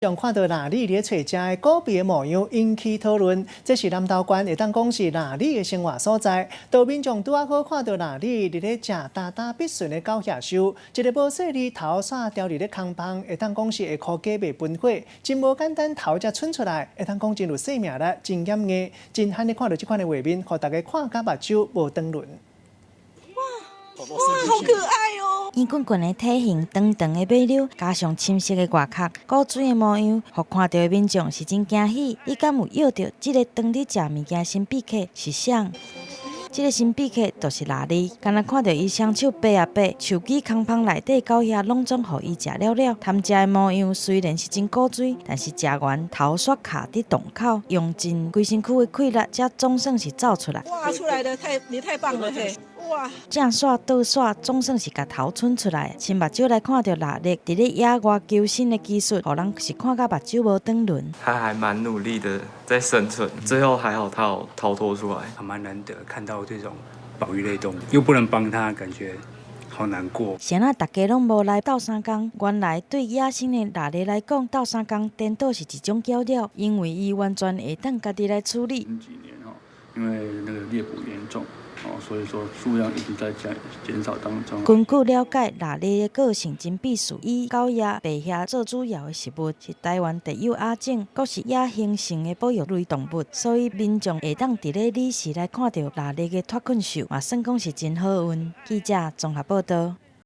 眾看著獺貍咧揣食的古怪的模樣，引起討論。這是南投縣會當講是獺貍的生活所在。當民眾拄仔好看著獺貍佇咧食焦焦必順的狗額獸，一个無細膩頭煞牢佇咧空芳，會當講是下箍雞袂分火，真無簡單頭才伸出來，會當講真有生命力，真險硬，真罕咧看著這款的畫面，予大家看甲目睭無轉輪。哇，好可愛哦！圓滾滾的體型，長長的尾溜，加上深色的外殼，古錐的模樣，予看著的民眾是真驚喜。你敢有臆著這个當咧食物件神秘客是啥？這个神秘客就是獺貍，敢若看著伊雙手掰啊掰，樹枝空芳內底狗額攏總予伊食了了。貪食的模樣雖然是真古錐，但是食完頭煞卡佇洞口，用盡規身軀的氣力，才總算是走出來。哇，出來了，太你太棒了嘿！哇，正煞倒煞總算是共頭伸出來。親目睭來看著獺貍佇咧野外求生的技術，予人是看甲目睭無轉輪。他還蠻努力的在生存，最後還好他有逃脫出來。還蠻難得看到這種保育類動物，又不能幫他，感覺好難過。啥若大家攏無來鬥相共？原來對野生的獺貍來講，鬥相共顛倒是一種攪擾，因為伊完全會當家己來處理。近幾年吼，因為那個獵捕嚴重。哦，所以說數量一直在減少當中。根據了解，獺貍的個性真鄙視，以狗額、白額做主要的食物，是臺灣特有亞種，閣是野生性的保育類動物，所以民眾會當佇咧彼時來看著獺貍的脫困獸，嘛算講是真好運。記者綜合報道。